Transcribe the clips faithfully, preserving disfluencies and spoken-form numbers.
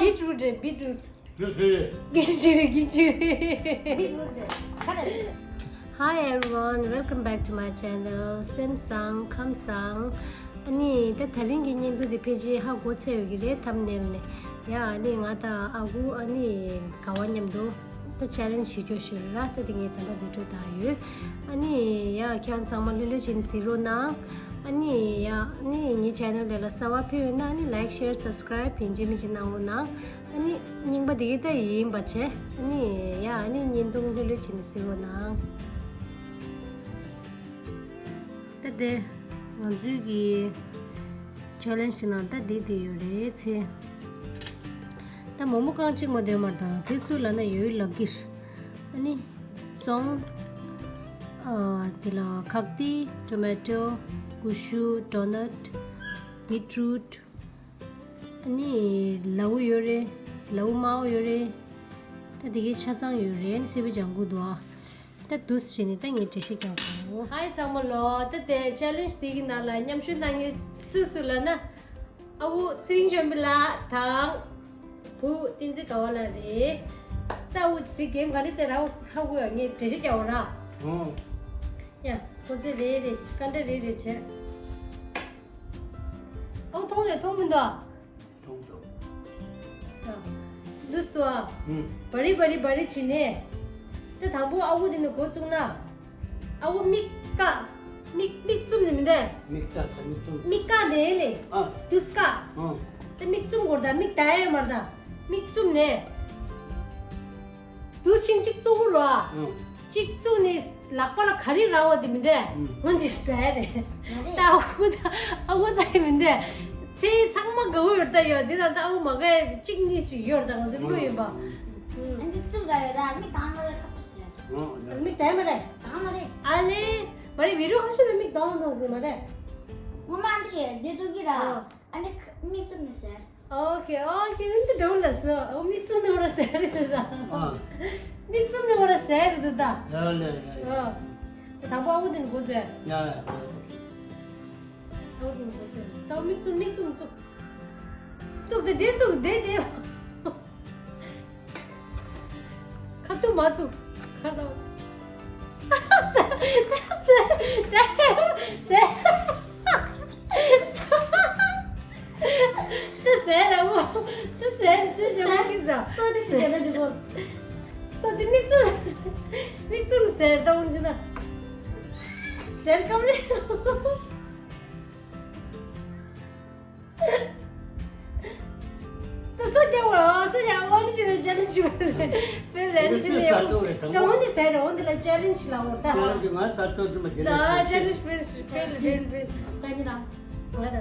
བིཊ་རུཊ་རེད། བིཊ་རུཊ། གི་ཅི་རེད། གི་ཅི་རེད། གི་ཅི་རེད། བིཊ་རུཊ་རེད། ཁ་རེད། Hi everyone, welcome back to my channel. སེམས་བཟང་ཁམས་བཟང་། ཨ་ནི་ད་དེ་རིང་གི་བརྙན་ཐུང་འདི་ཕལ་ཆེར་ཧ་གོ་ཚར་ཡོད་ཀྱི་རེད། ཐམ་ནེལ་ནས། ཡ་ཨ་ནི་ང་དང་ཨ་ཁུ་ཨ་ནི་དགའ་བ་མཉམ་དུ་ད་ཆེ་ལེན་ཇི་བྱེད་རྒྱུ་ཞུ་ར། ད་དེ་ངས་ད་ལྟ་བི་ཌིའོ་བཏང་ཡོད། ཨ་ནི་ཡ་ཁྱེད་རང་ཚང་མ་ལྷོད་ལྷོད་བྱས་ནས་གཟིགས་རོགས་གནང་། ཨ་ནི་ཡ་ཨ་ནི་ངའི་ཆེ་ནལ་དེ་ལ་གསར་པ་ཕེབས་ཡོད་ན་ཨ་ནི་ལའིཀ་ཤེར་སབ་སི་ཀ་རའིབ་ཡིན་གཅིག་མིན་གཅིག་གནང་རོགས་གནང་། ཨ་ནི་རྙིང་པ་དེ་གི་ད་ཡིན་པ་བྱས། ཨ་ནི་ཡ་ཨ་ནི་བརྙན་ཐུང་ལྷོད་ལྷོད་བྱས་ནས་གཟིགས་རོགས་གནང་། ད་དེ་ང་ཚོའི་གི་ཆེ་ལེན་ཇི་ནང་ད་དེ་དེ་ཡོད་རེད་ཚེ། ད་མོག་མོག་རྐང་གཅིག་མ་དེ་མར་དང་དེ་སུ་ལ་ན་ཡོད་ལག་གིར། ཨ་ནི་བཙོང་། ཨ་དེ་ལ་ཁག་ཏི། ཊོ་མེ་ཊོ། ཀུ་ཤུ། ཌོ་ནཊ། བིཊ་རུཊ། ཨ་ནི་ལའུ་ཡོད་རེད། ལའུ་དམར་པོ་ཡོད་རེད། ད་དེ་གའི་ཆ་ཚང་ཡོད་རེད། ཨ་ནི་སི་པན་ལྗང་གུ་འདུག་ཨ། ད་དུས་བྱས་ནས་ད་ངས་འགྲེལ་བཤད་རྒྱག་དགོས། ཧའི་ཚང་མ་ལོ། ད་དེ་ཆེ་ལེན་ཇི་དེ་གི་ནང་ལ་མཉམ་ཞུགས་གནང་མཁན་སུ་སུ་ལབ་ན། ཨ་ཁུ་ཚེ་རིང་ཆོས་འཕེལ་ལགས་དང་། བུ་བསྟན་འཛིན་དགའ་བ་ལགས་རེད། ད་ཨ་ཁུ་དེ་གེམ་ག་རེ་རྩེ་ར་ཧ་གོ་ཡ། ངས་འགྲེལ་བཤད་རྒྱག་འོ་ར། ཨོ། ཡ་ཁོ་ཚེ་རེ་རེ་ཀ་འདྲ་རེ་རེ་བྱས། ཨ་ཁུ་མཐོང་ཡོད་མཐོང་མི་འདུག་མཐོང་འདུག་ཨ། འདུག་སྟོ་ཨ། ཨུམ། བ་རི་བ་རི་བ་རི་བྱས་ནས། ད་དང་པོ་ཨ་ཁུ་དེ་ནས་འགོ་བཙུགས་ན། ཨ་ཁུ་མིག་ཀ་མིག་མིག་བཙུམ་ནས་མི་འདུག་མིག་ཀ་ད་མིག་བཙུམ། མིག་ཀ་དེ་ལས། ཨ། འདུག་ཀ་ཨ། ད་མིག་བཙུམ་དགོས་རེད་ད། མིག་ད་ཡོད་མ་རེད་ད། མིག་བཙུམ་ནས། དུ་ཤིང་གཅིག་བཙུགས་རོགས། ཨང་། གཅིག་བཙུགས་ནས་ལག་པ་ལ་ག་རེ་རག་པ་དེ་མི་འདུག་ཨང་། སྔོན་གྱི་ཟས་རེད། ད་ཨ་ཁུ་ད་ཨ་ཁུ་ད་མི་འདུག་ཚེ་ཚང་མ་དགའ་བོ་ཡོད་ད་ཡོད་འདི་ད་ད་ཨ་ཁུ་མ་དགའ་གཅིག་གཉིས་ཤིག་ཡོད་ད་ང་ཚོ་བློ་ཡིན་པ། ཨ་འདི་བཙུགས་ར་ཡོད་ད་མིག་གདངས་མ་རེད་ཁ་པོ་ཟེར། མིག་གདངས་མ་རེད། གདངས་མ་རེད། ཨ་ལེ། མ་རེད་བི་རུ་ཧ་ཤི་ན་མིག་གདངས་གདངས་ཟེར་མ་རེད། ངོ་མ་ཨ་འདི་བྱས་འདི་བཙུགས་ཀྱི་ར། ཨ་ནི་མིག་བཙུམ་ནས་ཟེར། ཨོ་ཁེ་ཨོ་ཁེ། འདི་འདྲ་བོ་ལ་སོ། ཨོ་མིག་བཙུམ་ནས་འོ་ར་ཟེར་རེད་ད། ཨ། མིག་བཙུམ་ནས་འོ་ར་ཟེར་རེད་ད། ཡ་ལེ་ཡ་ཡ། ཨ། དང་པོ་ཨ་ཁུ་དེ་ནས་འགོ་བཙུགས། ཡ་ཡ། ཨ་ཁུ་དེ་ནས་འགོ་བཙུགས། ད་མིག་བཙུམ་མིག་བཙུམ་བཙུམ། བཙུམ་དེ་དེ་བཙུམ་དེ་དེ། ཁ་ཐུག་མ་བཙུམ། ཁ་ཐུག་ཟེར་ཟེར་ཟེར་ཟེར། ད་ཟེར་ར་འོ། ད་ཟེར་ཟེར་ཞོག་ཁི་ཟ། སོ་དེ་ཞིག་རྒྱབ་ན་འགྲིག་གོ། སོ་དེ་མིག་བཙུམ། མིག་བཙུམ་ཟེར་ད་འོང་ཅི་ན། ཟེར་ཀམ་ལེ། ད་སོ་རྒྱབ་བར་སོ་ཡ་འོ་ནི་ཞིག་ལ་ཆེ་ལེན་ཇི་ཞུ་བ་རེད། དཔེ་ལེན་ཇི་ནི་ཡོང་། ད་འོ་ནི་ཟེར་ར་འོ་འདི་ལ་ཆེ་ལེན་ཇི་ལ་འོ་ད། ཆེ་ལེན་ཇི་ང་ད་ཏོ་དུ་མ་ཆེ་ལེན་ཇི་ད་ཆེ་ལེན་ཇི་ཕེལ་ཕེལ་ཕེལ་ཕེལ། ཀ་ཉི་ར། ང་ར།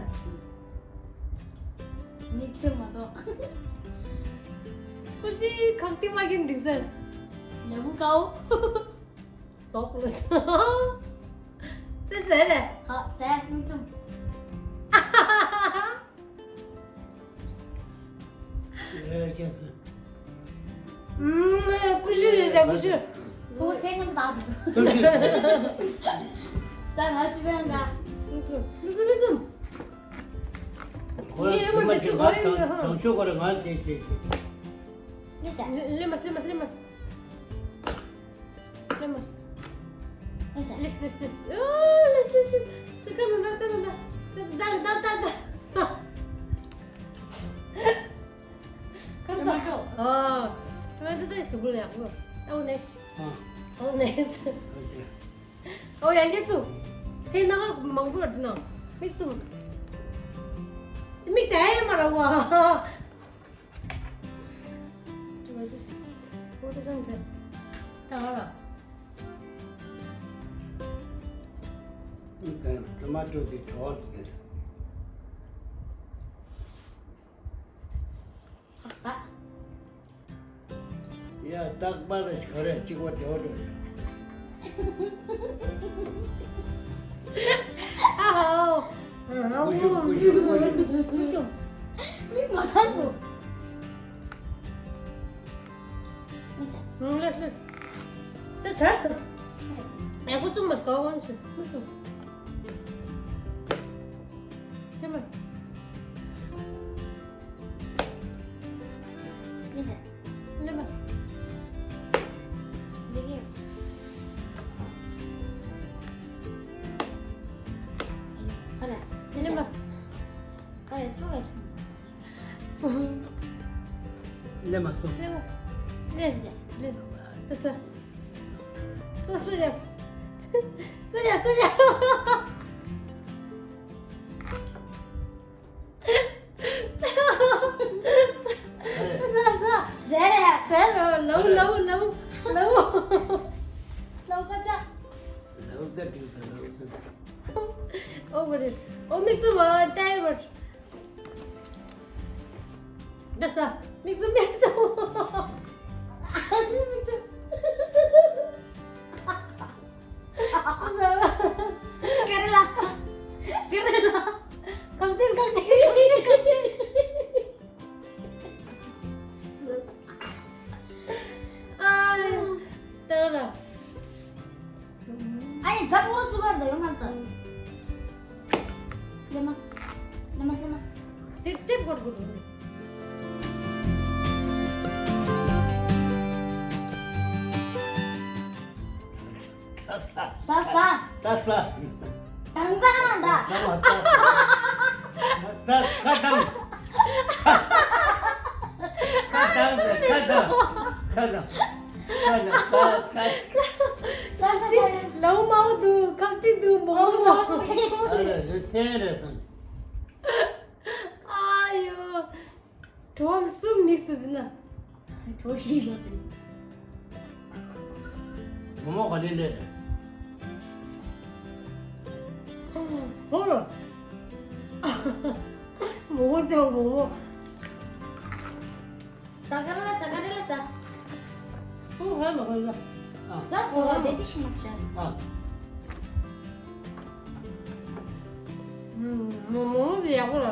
མིག་ཆུ་མ་གཏོགས། ཁོ་ཅི་ཁང་ཏི་མ་གིན་འགྲིག་ཟེར། ལེ་བུ་ཀའོ། སོག་ལོ་སོ། དེ་ཟེར་རེད། ཧ་ཟེར་མིག་ཆུ། ཀུ་ཤུ་རེད་ཤག་ཀུ་ཤུ། ཨོ་སེ་ཉམས་ད་འདུག་ད་ང་ཅི་བས་འདྲ། མིག་ཆུ་མིག་ཆུ། ཁོ་ལ་ཁོ་མ་ཅིག་ང་དང་དང་ཆོས་ཁོ་ལ་ང་ལ་དེ་བྱེད་ཀྱི། ལེ་མ་སི་ལེ་མ་སི་ལེ་མ་སི། ལེ་མ་སི། ལེ་སི་ལེ་སི་ལེ་སི། ཨོ་ལེ་སི་ལེ་སི་ལེ་སི། ཀ་ན་ན་ཀ་ན་ན། ད་ད་ད་ད། ཀར་ད། ཨོ། ཊོ་མེ་ཊོ་ད་ཟུག་ལ་ཡག་པོ། ཨོ་ནེག་སི། ཨོ་ནེག་སི། ཨོ་ཡང་གི་ཚུ། སེ་ན་ག་མང་པོ་ར་དུ་ན། མིག་བཙུམ། མིག་དེ་མ་ར་བ། What is on that? ད་ཧ་ར། ཊོ་མ་ཊོ་དེ་གྲོགས་དེ། ཚགས་ས། ཡ་རྟག་པར་ག་རེ་གཅིག་པ་དེ་འོ་འགྲོ་ཡ། ཨ་ཧོ། ཀུ་ཤུ་ཀུ་ཤུ་ཀུ་ཤུ། མིག་མ་ཐང་གོ། མི་ཟ། ལེས་ལེས། དེ་ཚར་སོང་། ཨེ་ཁུ་ཙུམ་མ་སྐོར་ཝང་ཞུ། ཁུ་ཙུམ། དེ་མ། ལེན་པ་སོང་། ལེན་གི་ཡོད། ཧ་ལས། ལེན་པ་སོང་། ཧ་ལས། ཅོག་ཡ་ཆུང་། ལེན་པ་སོང་། ལེན་པ་སོང་། ལེན་ཟེར། ལེན་ཟེར། ད་ཟ། སོ་སོ་ཡ། སོ་ཡ་སོ་ཡ། ཟ་ཟ། ཟ་རེད། ཟ་རེད། ལའུ་ལའུ་ལའུ་ལའུ། ལའུ་ཀ་ཅག་ལའུ་ཟ་དུས་ཟ། ལའུ་ཟ། ཨོ་བ་རེད། ཨོ་མིག་བཙུམ་བ་ལྟ་བར། ད་ཟ། མིག་བཙུམ་མིག་བཙུམ། མིག་བཙུམ། ཟ། ག་རེ་ལ། ག་རེ་ལ། གང་ཐེན་གང་ཐེན་གང་ཐེན་གང་ཐེན། ཨ། ད་ལ། ཨ་ནི་འཛམ་བུ་ག་ཙུག་གར་ད་ཡོང་མ་ད། ལེ་མ་སི། ལེ་མ་སི། ལེ་མ་སི། དེ་ཏེབ་གོར་གོར་དུ། ཟ་ཟ། ད་ཟ། དང་ཙང་ད། ད་མ་ད། ད་ཁ་དང་། ཁ་དང་ཟེར། ཁ་དང་། ཁ་དང་། ཁ་དང་། ཁ་ཁ། ཟ་ཟ་ཟ། ལའུ་མའུ་འདུག་ཁག་ཏི་འདུག་མོ་མོ་འདུག་ཨ་ལ་ཟེར་སེང་རེད་སོང་། ཨ་ཡོ། གྲོགས་གསུམ་མིག་སུ་འདི་ན། གྲོགས་ཤིག་ལོ་དེ། མོ་མོ་ག་ནས་ལས་རེད། ཧོ་ལོ། མོ་མོ་ཟེར་མོ་མོ། ཟ་ག་རེ་ལ་ཟ་ག་རེ་ལ་ཟ། ཧུ་ཧ་མ་ག་ལ། ཨ། ཟ་སོ་བ་དེ་དེ་ཤི་མ་ཤ། ཨ། མོ་མོ་དེ་ཡག་པོ་ལ།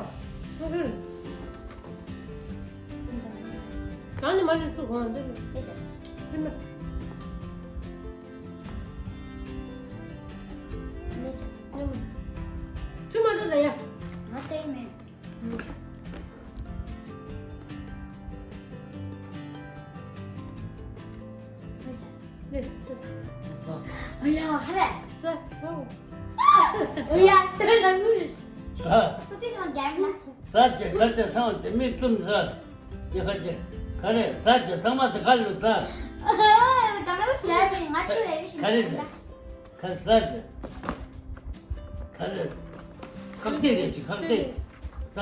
ཧུ་ཧུ། གང་ནས་མ་ནས་བཙུགས་གོང་འདི་ནས། ལེ་ཤ། ཕི་མ། ལེ་ཤ། ཕི་མ་ཏོ་ད་ཡ། ང་ལྟས་མེད། ལེ་ཤ། ལེ་ཤ། ཨ་ཡ་ཧ་ར། ཟ། ཨ་ཡ་ཟ་ར་ངུ་རེ། ཟ། ཟ་དེ་ཤ་རྒྱབ་ན། ཟ་རྒྱ་གར་དེ་སང་དེ་མིག་བཙུམ་ཟ། ཡ་ཁ་རྒྱ་ག་རེ་ཟ་རྒྱ་ཚང་མ་ཟ་ག་ལུ་ཟ། ད་ང་ཟ་བའི་ང་ཆུ་རེ་རེ་ཞིག་ག་རེ་ཟ། ག་རེ་ཟ་རྒྱ། ག་རེ། ཁག་ཏེ་རེ་ཞིག་ཁག་ཏེ་ཟ།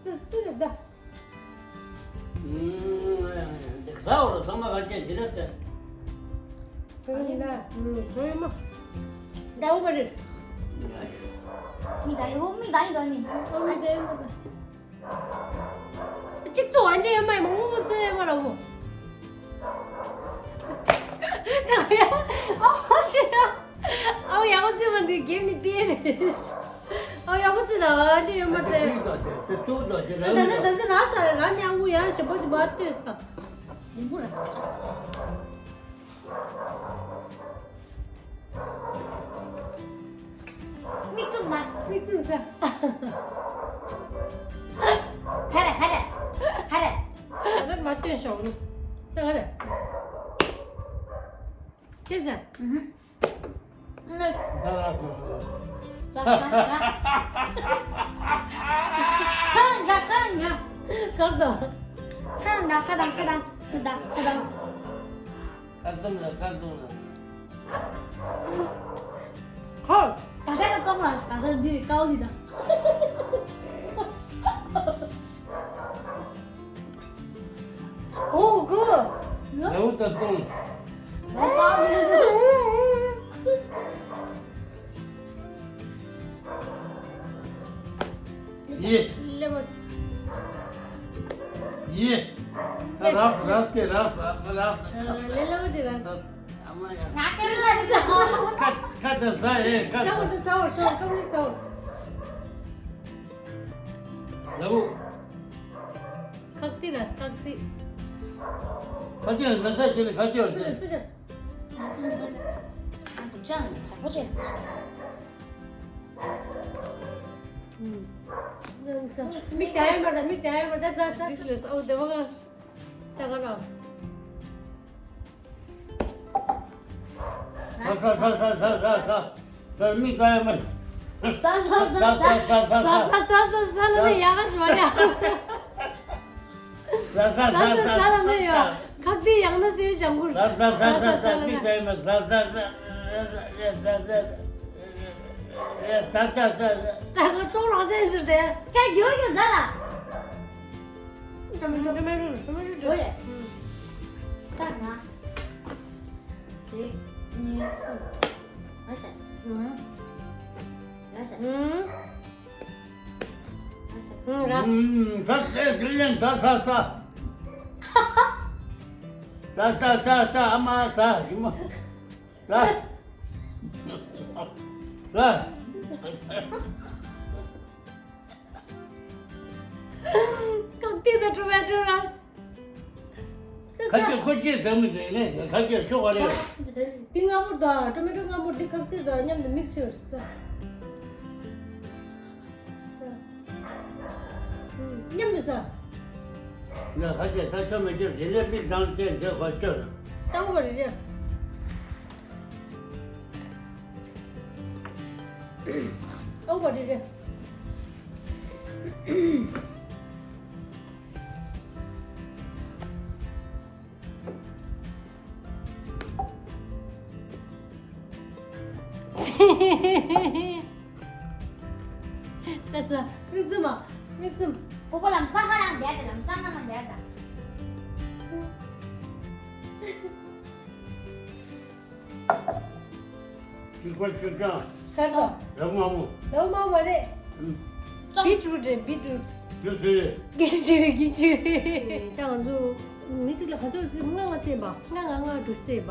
ཙི་ཙི་རེད་ད། ཨུམ། འདི་ཟ་འོ་ཚང་མ་ག་ཅན་འདི་རེད་དེ། ཚོ་ཡིན་ན། ཨུམ། ཚོ་ཡིན་མ། ཟླ་བོ་པ་རེད། མི་ད་ཡོ་མི་ད་ཡིན་དོ་ནི། ཨོ་མི་ད་ཡོ་མ་ད། གཅིག་ཚོ་འོན་ཏེ་ཡོད་མ་ཡིན་མ་ངོ་མ་ཚོ་ཡོད་མ་ར་གོ། ད་ཡ། ཨོ་ཤི་ཡ། ཨོ་ཡག་པོ་ཚོ་མ་འདི་གེམ་ནི་པེ་རེད། ཨོ་ཡག་པོ་ཚོ་ད་འོན་ཏེ་ཡོད་མ་རེད། ད་ད་ད་ད་ད་ད་ས་ར་ཉང་གུ་ཡང་ཞེ་པོ་ཅིག་མ་ལྟོས་ས། ཡིན་པོ་ར་ས་ཆགས། མིག་བཙུམ་ན། མིག་བཙུམ་ས། ཧ་རེ་ཧ་རེ་ཧ་རེ། ད་ལྟ་མ་སྟོན་ཤོག་ནི། ད་ཧ་རེ། ཁྱེད་ཟ། ཨུ་ཧུ། ནས། ད་ལ་ད། ཟ་ཟ་ཟ། ཁ་འགྲ་ཁ་འགྲ། གར་དང་། ཁ་འགྲ་ཁ་དང་ཁ་དང་ཁ་དང་ཁ་དང་། ཁ་ཙམ་ལ་ཁ་ཙམ་ལ། ཧོ། ད་ཆ་ཁ་ཙམ་ལ་ད་ཆ་འདི་ཀའོ་ལི་དང་། ཨོ་གོ། ལེའུ་ད་ཏོང་། ཨོ་ཀའོ་ལི་དང་། ཡེ། ལེ་མོ་སི། ཡེ། ད་རག་རག་སྟེ་རག་རག་རག་ལེ་ལེ་མོ་ཏི་རག་ཨ་མ་ཡ། ང་ཁ་ལ་ཅི། ཁ་ཁ་ད་ཟ་ཨེ་ཁ་ཟ། ཟ་བ་ཟ་བ་ཀམ་ལི་ཟ་བ། ལ་བུ། ཁག་ཏི་རག་ཁག་ཏི། ཁ་ཅི་མེ་ས་ཅི་ནི་ཁ་ཅི་རག་སུ་ཅི། སུ་ཅི། ང་ཅི་ནི་ཁ་ཅི། ཅང་ཞག་པོ་ཆེ། ཨུམ། མིག་ད་ཡར་མར་ད། མིག་ད་ཡར་མར་ད། ཟ་ཟ་ཟ། འོ་དེ་བ་ག་ད་ག་ར། ཟ་ཟ་ཟ་ཟ་ཟ་ཟ། ཟ། མིག་ད་ཡར་མར། ཟ་ཟ་ཟ་ཟ་ཟ་ཟ་ཟ་ཟ་ཟ་ཟ་ལ་ནི་ཡག་ག་ཞུ་བ་རེད། ཟ་ཟ་ཟ་ཟ་ཟ་ལ་ནི་ཡ། ཁག་དེ་ཡང་ན་སེ་ཇང་གུར། ཟ་ཟ་ཟ་ཟ་ཟ་ཟ་ལ་ནི། མིག་ད་ཡར་མར། ཟ་ཟ་ཟ། ཟ་ཟ་ཟ། ད་ག་ཙོང་རང་ཅན་ཟེར་ཏེ། ཁ་རྒྱོ་རྒྱོ་མཛའ་ལ། ཏོ་མེ་ཏོ། ཏོ་མེ་ཏོ། ཏོ་མེ་ཏོ། འགྲོ་ཡ། ད་ང་། གཅིག་གཉིས། གསུམ། ལ་ཤ། ལ་ཤ། ལ་ཤ། ད་ད་ད་ད་ད། ད་ད་ད་ད། ཨ་མ་ད་ཞི་མ། ད། ད། ཀག་ཏི་དང་ཊོ་མེ་ཊོ་ར་སི། ཁ་ཆེ་ཁོ་ཆེ་ཟ་མི་ཟ་ནས་ཁ་ཆེ་ཤོག་ག་རེད། འདི་སྔ་པོ་དང་ཊོ་མེ་ཊོ་སྔ་པོ་འདི་ཀག་ཏི་དང་མཉམ་དུ་མིག་སི་ཟ། མཉམ་དུ་ཟ། ང་ཁ་ཆེ་ད་ཆོ་མེ་ཆོ་ཟེར་ནས་མིག་དང་བལྟས་མཛད་ཁོ་ཆོ་ན། ལྟ་བུ་རེ་རེ། ཨོ་བ་རེ་རེ། ད་ས་མིག་བཙུམ་མ། མིག་བཙུམ། པོ་པོ་ལམ་སང་ཁ་ནང་བསྡད་དང་། ལམ་སང་ཁ་ནང་བསྡད་དང་། ཅིག་པ་ཅིག་ཀྱང་། ཁར་དང་། ལ་མ་མོ། ལ་མ་མ་རེད། ཨུམ། བི་ཀྲུ་ཊི་རེད། བི་ཀྲུ་ཊི། རྒྱུ་ཚོད་རེད། གི་ཅི་རེད། གི་ཅི་རེད། ད་ང་ཚོ་མི་གཅིག་ལ་ག་ཚོད་རྩིས། ལྔ་ལྔ་རྩིས་པ། ལྔ་ལྔ་ལྔ་དྲུག་རྩིས་པ།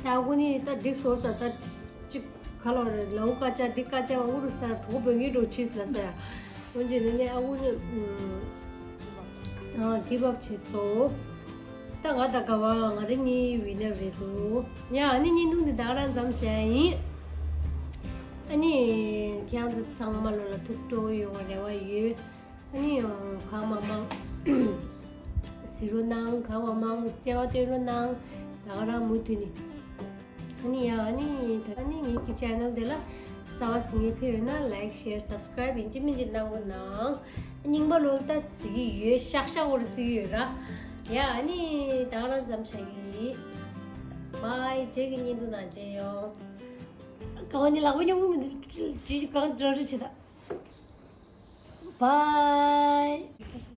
ད་ཨ་ཁུ་ནི་ད་འགྲིག་སོང་ཟེར། ད་ཅིག་ག་ལོ་རེད། ལའུ་ཀ་ཅ་འདི་ཀ་ཅ་བ་ཨུ་རུ་སར་གྲོགས་པོ་ངའི་གྲོགས་ཆིས་ལ་ཟེར། འོན་ཀྱང་ནི་ནི་ཨ་ཁུ་ནི་ཨ་གི་བབ་བྱས་སོ། ད་ང་དང་ག་བ་ང་རེ་གཉིས་བི་ནར་རེད་འདུག། ཡ་ཨ་ནི་བརྙན་ཐུང་འདི་ད་ག་རང་མཚམས་བཞག་ཡིན། ཨ་ནི་ཁྱེད་རང་ཚོ་ཚང་མ་ལོ་ལ་ཐུགས་སྤྲོ་ཡོང་བ་རེ་བ་ཡོད། ཨ་ནི་གང་མང་མང་གཟིགས་རོགས་གནང་། གང་མང་མང་བརྩེ་བ་སྟོན་རོགས་གནང་། ད་ག་རང་མུ་མཐུད་ནས། ཨ་ནི་ཡ་ཨ་ནི་ད་ཨ་ནི་ངེད་ཀྱི་ཆེ་ནལ་འདི་ལ་གསར་བ་གཟིགས་མཁན་ཕེབས་ཡོད་ན་ལའིཀ་ཤེར་སབ་སི་ཀ་རའིབ་ཡིན་གཅིག་མིན་གཅིག་གནང་རོགས་གནང་། རྙིང་པ་ལོ་ལ་ད་གཟིགས་ཀྱི་ཡོད། ཤག་ཤག་འོར་གཟིགས་ཀྱི་ཡོད་ར། ཡ་ཨ་ནི་ད་ག་རང་མཚམས་བཞག་གི་ཡིན། བཱའི། རྗེས་ཀྱི་བརྙན་ཐུང་ནང་མཇལ་ཡོང་། གང་བ་ནི་ལག་པ་སྙོམས་གི་མི་འདུག། ཅི་གང་འགྲོ་རུ་བྱེད་ད། བཱའི།